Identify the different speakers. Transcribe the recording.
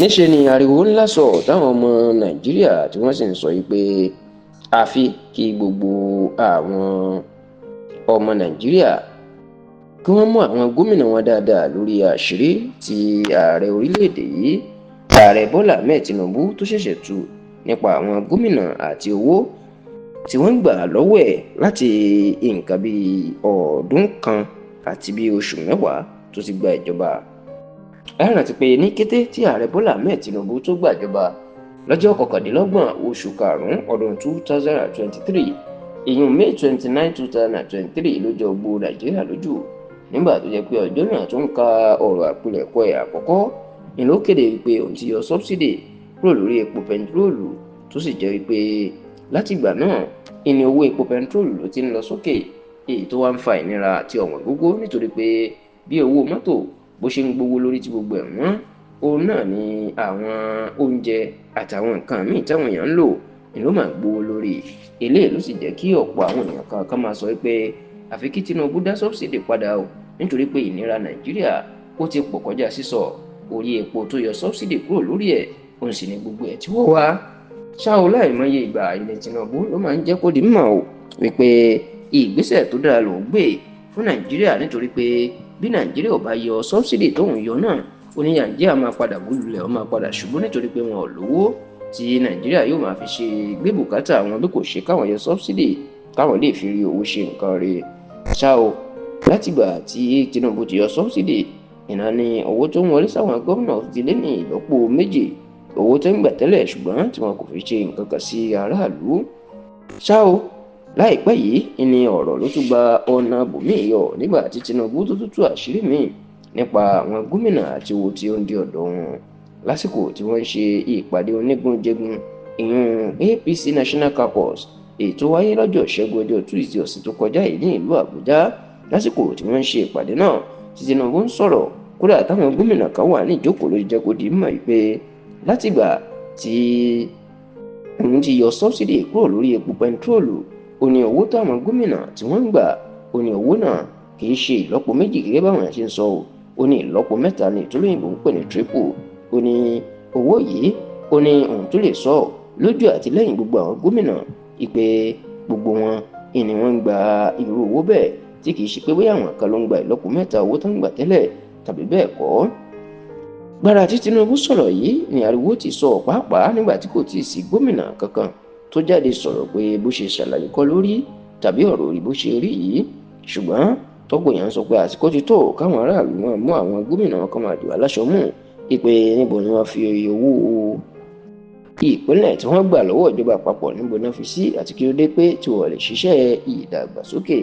Speaker 1: Níṣe ni ariwo ńlá sọ táwọn ọmọ Nàìjíríà tí wọ́n sì ń sọ yìí pé àfi kí gbogbo àwọn ọmọ Nàìjíríà kí wọ́n mú àwọn gómìnà wọn dáadáa lórí àṣírí tí ààrẹ orílẹ̀-èdè yìí, ààrẹ Bọ́lá Ahmed Tinubu, tó ṣẹ̀ṣẹ̀ tú nípa àwọn gómìnà àti owó tí wọ́n ń gbà lọ́wọ́ ẹ̀ láti nǹkan bíi ọdún kan àti bíi oṣù mẹ́wàá tó ti gba ìjọba. Ẹ rántí pé ní kété tí ààrẹ Bọ́lá Ahmed Tinubu tó gbàjọba lọ́jọ́ 29 oṣù karùn-ún ọdún 2023, ìyún May 29, 2023, ló jọ gbogbo Nàìjíríà lójú nígbà tó jẹ́ pé ọjọ́ náà tó ń ka ọ̀rọ̀ àpilẹ̀kọ ẹ̀ àkọ́kọ́ ni ló kéde wípé òun ti yọ subsidy kúrò lórí epo pẹntiróòlù, tó sì jẹ́ wípé látìgbà náà ìní owó epo pẹntiróòlù ló ti ń lọ sókè, èyí tó wá ń fa ìnira àti ọ̀wọ́n gógó nítorí pé bí owó mọ́tò bó ṣe ń gbówó lórí tí gbogbo ẹ̀ wọ́n, òun náà ni àwọn oúnjẹ àtàwọn nǹkan míì táwọn èèyàn ń lò ni ló máa gbówó lórí. Eléyìí ló sì jẹ́ kí ọ̀pọ̀ àwọn èèyàn kan kan máa sọ pé àfi kí Tinubu dá subsidy padà o, nítorí pé ìnira Nàìjíríà ó ti pọ̀ kọjá sísọ. Orí epo tó yọ subsidy kúrò lórí ẹ̀, òun sì ni gbogbo ẹ̀ tí wọ́n wá. Ṣá o, láìmọye ìgbà ilẹ̀ Tinubu ló máa ń jẹ́ kó di mímọ̀ o wípé ìgbésẹ̀ tó dára lòún gbé fún Nàìjíríà, nítorí pé bí Nàìjíríà ò bá yọ subsidy tóun yọ náà, ó ní Nàìjíríà máa padà búlulẹ̀, ó máa padà ṣubú, nítorí pé wọn ò lówó tí Nàìjíríà yóò máa fi ṣe gbé bùkátà wọn bí kò ṣe káwọn yọ subsidy káwọn lè fi rí owó ṣe nǹkan rẹ̀. Ṣá o, látìgbà tí Tinubu ti yọ subsidy ìná ni owó tó ń wọlé sáwọn gómìnà ti lé ní ìlọ́po méjì owó tó ń gbà tẹ́lẹ̀, ṣùgbọ́n tí wọn kò fi ṣe nǹkan kan sí aráàlú. Ṣá o, láìpẹ́ yìí ni ọ̀rọ̀ ló tún gba ọ̀nà bòmíì yọ nígbà tí Tinubu tó tún tú àṣírí míì nípa àwọn gómìnà àti owó tí ó ń di ọ̀dọ̀ wọn lásìkò tí wọ́n ń ṣe ìpàdé onígunjẹgun ìyún APC National Caucus, èyí tó wáyé lọ́jọ́ Ìṣẹ́gun, ọjọ́ Tuesday ọ̀sẹ̀ tó kọjá yìí ní ìlú Àbújá. Lásìkò tí wọ́n ń ṣe ìpàdé náà tí Tinubu ń sọ̀rọ̀, kódà táwọn gómìnà kan wà ní ìjókòó, ló jẹ́ kó di mọ̀ pé látìgbà tí òun ti yọ subsidy kúrò lórí epo pẹntiróòlù, ó ní owó táwọn gómìnà tí wọ́n ń gbà, ó ní owó náà kì í ṣe ìlọ́po méjì gẹ́gẹ́ báwọn ṣe ń sọ o, ó ní ìlọ́po mẹ́ta ní ìtòlóyìnbó ń pè ní triple. Ó ní owó yìí, ó ní òun tó lè sọ lójú àti lẹ́yìn gbogbo àwọn gómìnà ìpè gbogbo wọn ìní wọn ń gba irú owó bẹ́ẹ̀, tí kì í ṣe pé bóyá àwọn kan ló ń gba ìlọ́po mẹ́ta owó tó ń gbà tẹ́lẹ̀ tàbí bẹ́ẹ̀ kọ́. Gbára tí Tinubu sọ̀rọ̀ yìí ni ariwo ti sọ, pàápàá nígbà tí kò tíì sí gómìnà kankan tó jáde sọ̀rọ̀ pé bó ṣe ṣàlàyé kọ́ lórí tàbí ọ̀rọ̀ orí bó ṣe rí yìí, ṣùgbọ́n tọ́pọ̀ èèyàn sọ pé àsìkò ti tó káwọn aráàlú wọn mú àwọn gómìnà wọn kan máa dìbò aláṣọ mú ìpè níbo ni wọ́n fi owó ìpínlẹ̀ tí wọ́n gbà lọ́wọ́ ìjọba àpapọ̀, níbo náà fi sí, àti kí ló dé pé tí wọ́n lè ṣiṣẹ́ ìdàgbàsókè.